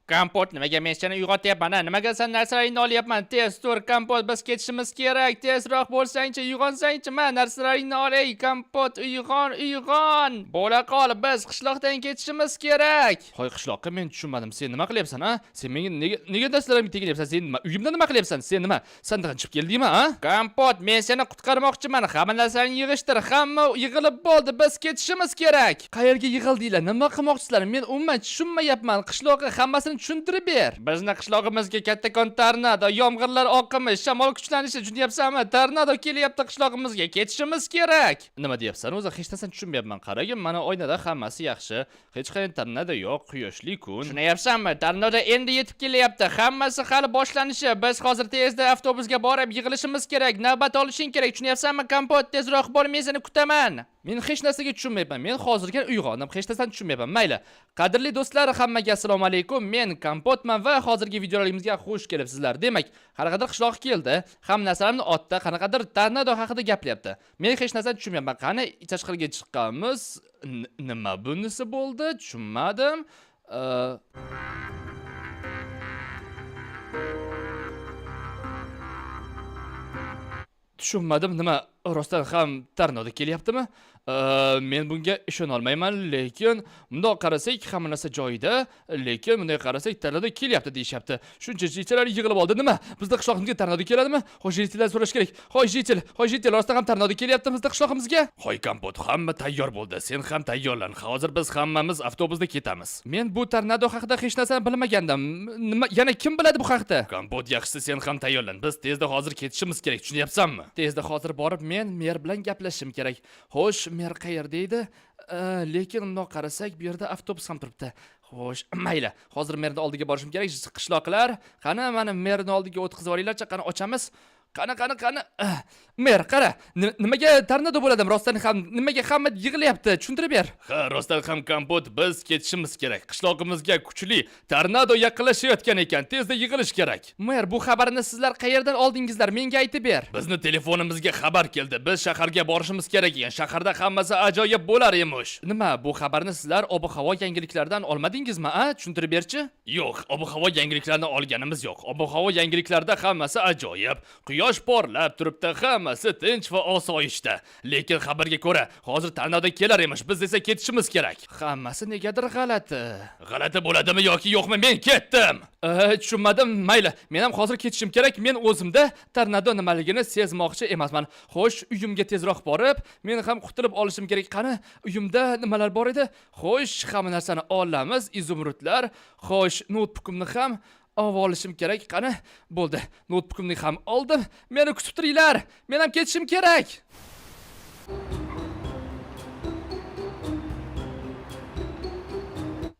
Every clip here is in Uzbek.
Kompot, nimaga men seni uyg'otyapman, a? Nimaga sen narsalaringni olyapman? Tez tur, Kompot, biz ketishimiz kerak. Tezroq bo'lsangchi, uyg'onsangchi, ma narsalaringni ol, ey Kompot, uyg'on, uyg'on. Bo'la qol, biz qishloqdan ketishimiz kerak. Hoy qishloqqa, men tushunmadim. Sen nima qilyapsan, a? Sen menga nega narsalarimga teginyapsan? Sen nima, uyimda nima qilyapsan? Sen nima? Sandiqdan chiqib keldingmi, a? Kompot, men seni qutqarmoqchiman. Hamma narsani yig'ishtir. Hamma yig'ilib bo'ldi. Biz ketishimiz kerak. Qayerga yig'ildinglar? Nima qilmoqchisizlar? Men umuman tushunmayapman. Qishloqqa hammasini tushuntirib ber. Bizni qishlog'imizga kattakon tornado, yomg'irlar oqimi, shamol kuchlanishi, tushunyapsanmi? Tornado kelyapti qishlog'imizga. Ketishimiz kerak. Nima deyapsan o'zi? Hech narsani tushunmayapman. Qaragin, mana oynada hammasi yaxshi. Hech qanday tornado yo'q, quyoshli kun. Tushunyapsanmi? Tornado endi yetib kelyapti. Hammasi hali boshlanishi. Biz hozir tezda avtobusga borib yig'ilishimiz kerak. Navbat olishing kerak. Tushunyapsanmi, Kompot? Tezroq bor, men seni kutaman. Men hech narsaga tushunmayapman. Men hozirgina uyg'ondim, hech narsani tushunmayapman. Mayli. Qadrli do'stlar, hammaga assalomu alaykum. Men Kompotman va hozirgi videolarimizga xush kelibsizlar. Demak, qanaqadir qishloq keldi. Hamma narsalarni otdi, qanaqadir tornado haqida gapiryapti. Men hech narsani tushunmayapman. Qani tashqariga chiqqanmiz. Nima bunisi bo'ldi? Tushunmadim. Tushunmadim, nima rostdan ham tornado kelyaptimi? Men bunga ishona olmayman, lekin bundoq qarasak hamma narsa joyida, lekin bunday qarasak tornado kelyapti deyishyapti. Shuncha житель lar yig'ilib oldi. Nima? Bizda qishlog'imizga tornado keladimi? Xo'sh, житель lar so'rash kerak. Hoy житель, hoy житель, rostdan ham tornado kelyapti bizda qishlog'imizga? Hoy Kompot, hamma tayyor bo'ldi. Sen ham tayyorlan. Hozir biz hammamiz avtobusda ketamiz. Men bu tornado haqida hech narsani bilmagandim. Nima, yana kim biladi bu haqda? Kompot, yaxshisi sen ham tayyorlan. Biz tezda hozir ketishimiz kerak, tushunyapsanmi? Tezda hozir borib men mer bilan gaplashishim kerak. Xo'sh, mer qayerda edi? Lekin bundoq qarasak, bu yerda avtobus ham turibdi. Xo'sh, mayli. Hozir merni oldiga borishim kerak. Qishloqlar, qani mana merni oldiga o'tkazib yuboringlarchi, qani ochamiz. Qani, qani, qani. Mer, qara. Nimaga tornado bo'ladi? Rostdan ham nimaga hamma yig'ilyapti? Tushuntirib ber. Ha, rostdan ham Kompot, biz ketishimiz kerak. Qishlog'imizga kuchli tornado yaqinlashayotgan ekan. Tezda yig'ilish kerak. Mer, bu xabarni sizlar qayerdan oldingizlar? Menga aytib ber. Bizni telefonimizga xabar keldi. Biz shaharga borishimiz kerak ekan. Shaharda hammasi ajoyib bo'lar emish. Nima, bu xabarni sizlar ob-havo yangiliklaridan olmadingizmi, a? Tushuntirib berchi. Yo'q, ob-havo yangiliklarini olganimiz yo'q. Ob-havo yangiliklarida hammasi ajoyib. Quyosh porlab turibdi, hammasi tinch va osoyishta. Lekin xabarga ko'ra, hozir tornado kelar emish. Biz esa ketishimiz kerak. Hammasi negadir g'alati. G'alati bo'ladimi yoki yo'qmi? Men ketdim. Tushunmadim. Mayli, men ham hozir ketishim kerak. Men o'zimda tornado nimaligini sezmoqchi emasman. Xo'sh, uyimga tezroq borib, men ham qutulib olishim kerak. Qani, uyimda nimalar bor edi? Xo'sh, hamma narsani olamiz, изумруд lar. Xo'sh, noutbukimni ham olib olishim kerak. Qani, bo'ldi. Noutbukimni ham oldim. Meni kutib turinglar. Men ham ketishim kerak.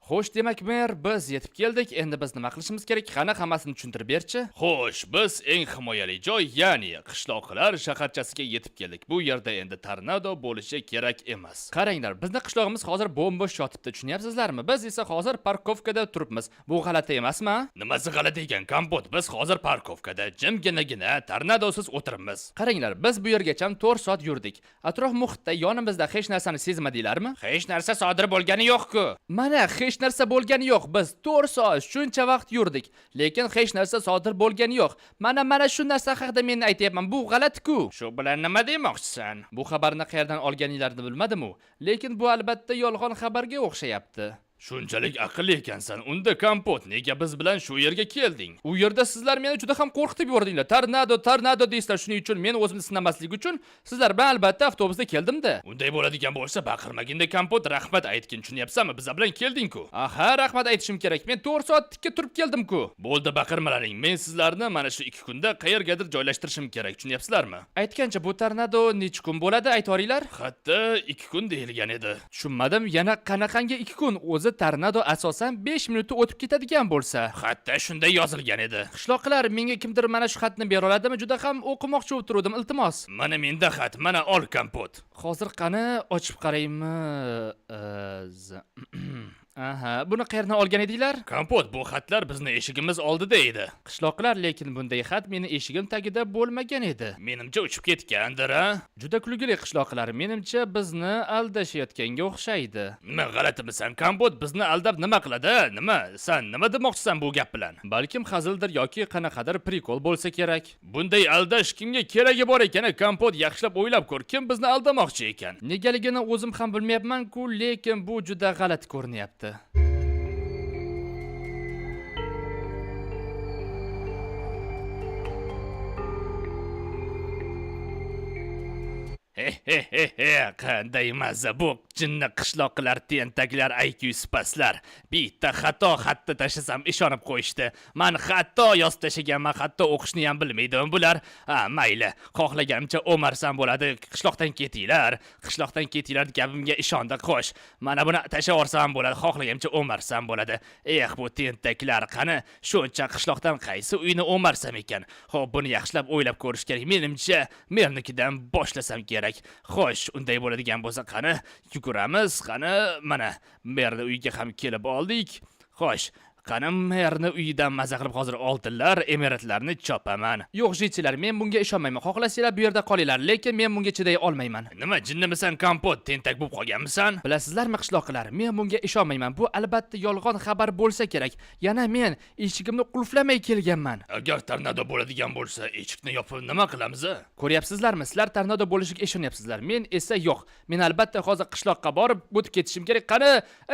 Xo'sh, demak, mer, biz yetib keldik. Endi biz nima qilishimiz kerak? Qani, hammasini tushuntirib berchi. Xo'sh, biz eng himoyali joy, ya'ni qishloqlar shaharchasiga yetib keldik. Bu yerda endi tornado bo'lishi kerak emas. Qaranglar, bizni qishlog'imiz hozir bo'm-bo'sh yotibdi, tushunyapsizlarmi? Biz esa hozir парковка da turibmiz. Bu g'alati emasmi? Nimasi g'alati ekan, Kompot? Biz hozir парковка da jimginagina tornadosiz o'tiribmiz. Qaranglar, biz bu yergacha 4 soat yurdik. Atrof muhitda yonimizda hech narsani sezmadinglarmi? Hech narsa sodir bo'lgani yo'q-ku. Mana hech narsa bo'lgani yo'q. Biz 4 soat shuncha vaqt yurdik, lekin hech narsa sodir bo'lgani yo'q. Mana shu narsa haqida men aytyapman. Bu g'alati-ku. Shu bilan nima demoqchisan? Bu xabarni qayerdan olganinglarni bilmadim-u, lekin bu albatta yolg'on xabarga o'xshayapti. Shunchalik aqlli ekansan. Unda Kompot, nega biz bilan shu yerga kelding? U yerda sizlar meni juda ham qo'rqitib yubordinglar. Tornado, tornado deysizlar. Shuning uchun men o'zimni sinamaslik uchun sizlar bilan albatta avtobusda keldim-da. Unday bo'ladigan bo'lsa, baqirmaginda Kompot, rahmat aytgin, tushunyapsanmi? Biz bilan kelding-ku. Aha, rahmat aytishim kerak. Men 4 soat tikka turib keldim-ku. Bo'ldi, baqirmalaring. Men sizlarni mana shu 2 kunda qayergadir joylashtirishim kerak, tushunyapsizlarmi? Aytgancha, bu tornado necha kun bo'ladi, aytoringlar? Hatto 2 kun deyilgan edi. Tushunmadim, yana qanaqangi 2 kun? O'zi tornado asosan 5 minutda o'tib ketadigan bo'lsa. Xatda shunday yozilgan edi. Qishloqlar, menga kimdir mana shu xatni bera oladimi? Juda ham o'qimoqchi bo'lib turuvdim, iltimos. Mana menda xat, mana ol Kompot. Hozir qani ochib qaraymi? Aha, buni qayerdan olgan edinglar? Kompot, bu xatlar bizni eshigimiz oldida edi. Qishloqlar, lekin bunday xat meni eshigim tagida bo'lmagan edi. Menimcha uchib ketgandir, a? Juda kulgili qishloqlar, menimcha bizni aldashayotganga o'xshaydi. Nima g'alatimisan, Kompot bizni aldab nima qiladi? Nima? San nima demoqchisan bu gap bilan? Balkim hazildir yoki qanaqadir прикол bo'lsa kerak. Bunday aldash kimga keragi bor ekan, a? Kompot, yaxshilab o'ylab ko'r, kim bizni aldamoqchi ekan? Negaligini o'zim ham bilmayapman-ku, lekin bu juda g'alati ko'rinyapti. He he he he, qanday mazza bu jinni qishloqilar, tentaklar, IQ spaslar. Bitta xato xatni tashlasam ishonib qo'yishdi. Man xato yozib tashlaganman, hatto o'qishni ham bilmaydi bular. Ha, mayli, xohlaganimcha o'marsam bo'ladi. Qishloqdan ketinglar, qishloqdan ketinglar gapimga ishondi. Xo'sh, mana buni tashlab yuborsam bo'ladi, xohlaganimcha o'marsam bo'ladi. Eh, bu tentaklar, qani shuncha qishloqdan qaysi uyni o'marsam ekan? Xo'p, buni yaxshilab o'ylab ko'rish kerak. Menimcha, mernikidan boshlasam kerak. Xo'sh, unday bo'ladigan bo'lsa, qani yuguramiz, qani mana merni uyiga ham kelib oldik. Xo'sh, qani merni uyidan maza qilib hozir oltinlar, emeratlarni chopaman. Yo'q, jitchilar, men bunga ishonmayman. Xohlasanglar bu yerda qolinglar, lekin men bunga chiday olmayman. Nima jinnimisan, Kompot, tentak bo'lib qolganmisan? Bilasizlarmi qishloqilar, men bunga ishonmayman. Bu albatta yolg'on xabar bo'lsa kerak. Yana men eshigimni qulflamay kelganman. Agar tornado bo'ladigan bo'lsa, eshikni yopib nima qilamiz? A? Ko'ryapsizlarmi? Sizlar tornado bo'lishiga ishonyapsizlar. Men esa yo'q. Men albatta hozir qishloqqa borib o'tib ketishim kerak. Qani,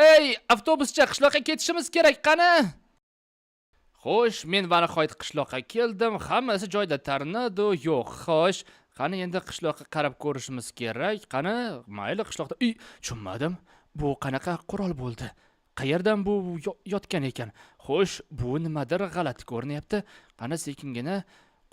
ey, avtobuscha, qishloqqa ketishimiz kerak. Qani? Xo'sh, men va nihoyat qishloqqa keldim. Hammasi joyida, tornado yo'q. Xo'sh, qani endi qishloqqa qarab ko'rishimiz kerak. Qani, mayli qishloqda. Uy, tushunmadim. Bu qanaqa qurol bo'ldi? Qayerdan bu yotgan ekan? Xo'sh, bu nimadir g'alati ko'rinyapti. Qani sekingina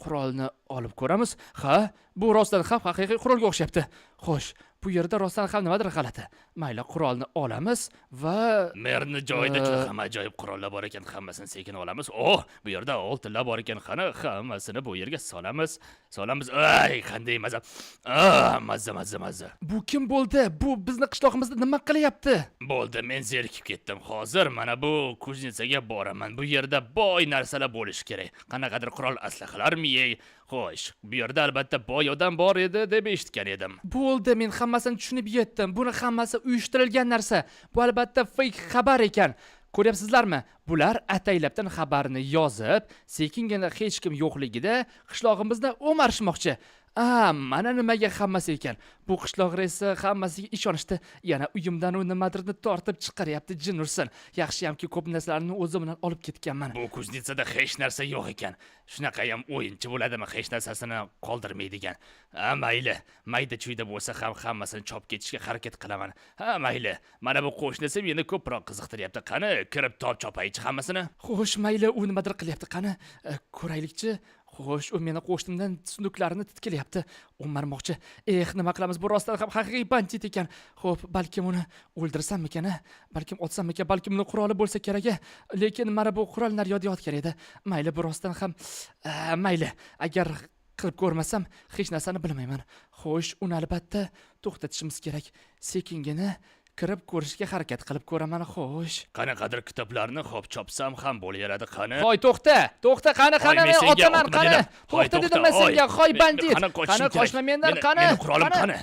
qurolni olib ko'ramiz. Ha, bu rostdan ham haqiqiy qurolga o'xshayapti. Xo'sh, bu yerda rostdan ham nimadir g'alati. Mayli, qurolni olamiz va Merni joyida juda ham ajoyib qurollar bor ekan, hammasini sekin olamiz. Oh, bu yerda oltinlar bor ekan, qani hammasini bu yerga solamiz. Solamiz. Ay, qanday maza. Ah, mazza, mazza, mazza. Bu kim bo'ldi? Bu bizni qishlog'imizda nima qilyapti? Bo'ldi, men zerikib ketdim. Hozir mana bu kuznitsaga boraman. Bu yerda boy narsalar bo'lishi kerak. Qanaqadir qurol aslahalarmi? Ey? Xo'sh, bu yerda albatta boy odam bor edi deb eshitgan edim. Bo'ldi, men hammasini tushunib yetdim. Buni hammasi uyushtirilgan narsa. Bu albatta fake xabar ekan. Ko'ryapsizlarmi? Bular ataylabdan xabarni yozib, sekingina hech kim yo'qligida qishlog'imizni o'marishmoqchi. A, mana nimaga hammasi ekan. Bu qishloq raisi hammasiga ishonishdi. Yana uyimdan u nimadirni tortib chiqaryapti, jin ursin. Yaxshiyamki ko'p narsalarni o'zim bilan olib ketganman. Bu kuznitsada hech narsa yo'q ekan. Shunaqayam o'yinchi bo'ladimi, hech narsasini qoldirmaydigan. Ha, mayli, mayda chuyda bo'lsa ham hammasini chopib ketishga harakat qilaman. Ha, mayli, mana bu qo'shnisi meni ko'proq qiziqtiryapti. Qani, kirib top chopaychi hammasini. Xo'sh, mayli, u nimadir qilyapti. Qani, ko'raylikchi. Xo'sh, u meni qo'shnimdan sunduklarni titkilyapti. O'marmoqchi. Eh, nima qilamiz? Bu rostdan ham haqiqiy bandit ekan. Xo'p, balkim uni o'ldirsammikan, a? Balkim otsammikan, balkim uni quroli bo'lsa kerak, a? Lekin mana bu qurol naryoqda yotgan edi. Mayli, bu rostdan ham mayli, agar qilib ko'rmasam hech narsani bilmayman. Xo'sh, uni albatta to'xtatishimiz kerak. Sekingina kirib ko'rishga harakat qilib ko'raman. Xo'sh. Qanaqadir kitoblarni hop chopsam ham bo'laveradi, qani. Hoy, to'xta! To'xta, qani, Hoy, qani, men men senga otaman, otma qani. dedim. Hoy, To'xta dedim men hoy. senga, hoy bandit. Qani qochishim Qani kerak. qochma mendan, qani. Meni qurolim qani?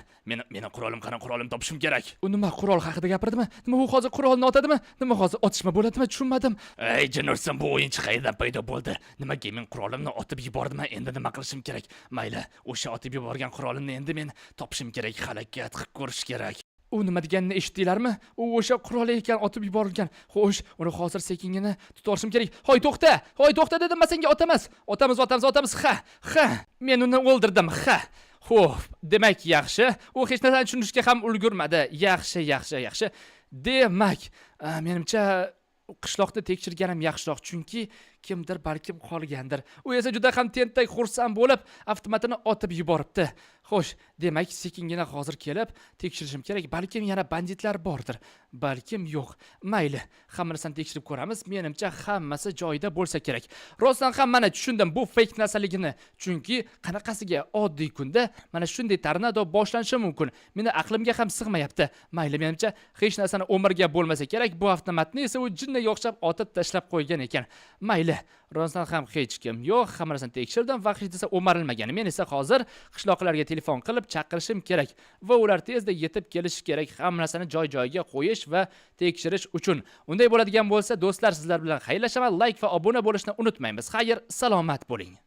Meni qurolim qani? Qurolim topishim kerak. U nima qurol haqida gapirdimi? Nima u hozir qurolni otadimi? Nima hozir otishma bo'ladimi? Tushunmadim. Ey, jin ursin, bu o'yinchi qayerdan paydo bo'ldi? Nimaga men qurolimni otib yubordim? Endi nima qilishim kerak? Mayli, o'sha otib yuborgan qurolimni endi men topishim kerak, harakat qilib ko'rish kerak. U nima deganini eshitdinglarmi? U o'sha qurol ekan otib yuborilgan. Xo'sh, uni hozir sekingina tutib olishim kerak. Hoy, to'xta! Hoy, to'xta dedim men senga, otamiz. Otamiz, otamiz, otamiz. Ha, ha. Men uni o'ldirdim. Ha. Xo'p, demak yaxshi. U hech narsani tushunishga ham ulgurmadi. Yaxshi, yaxshi, yaxshi. Demak, menimcha qishloqni tekshirganim yaxshiroq, chunki kimdir balkim qolgandir. U esa juda ham tentak xursand bo'lib, avtomatini otib yuboribdi. Xo'sh, demak, sekingina hozir kelib tekshirishim kerak. Balkim yana banditlar bordir, balkim yo'q. Mayli, hamma narsani tekshirib ko'ramiz. Menimcha, hammasi joyida bo'lsa kerak. Rostdan ham mana tushundim bu fake narsaligini. Chunki qanaqasiga oddiy kunda mana shunday tornado boshlanishi mumkin? Meni aqlimga ham sig'mayapti. Mayli, menimcha, hech narsani o'mirga bo'lmasa kerak. Bu avtomatni esa u jinniga o'xshab otib tashlab qo'ygan ekan. Mayli, rostdan ham hech kim yo'q. Hamma narsani tekshirdim va hech narsa o'marilmagan. Men esa hozir qishloqlarga telefon qilib chaqirishim kerak va ular tezda yetib kelishi kerak, hamma narsani joy-joyiga qo'yish va tekshirish uchun. Unday bo'ladigan bo'lsa, do'stlar, sizlar bilan xayrlashaman. Like va obuna bo'lishni unutmaymiz. Xayr, salomat bo'ling.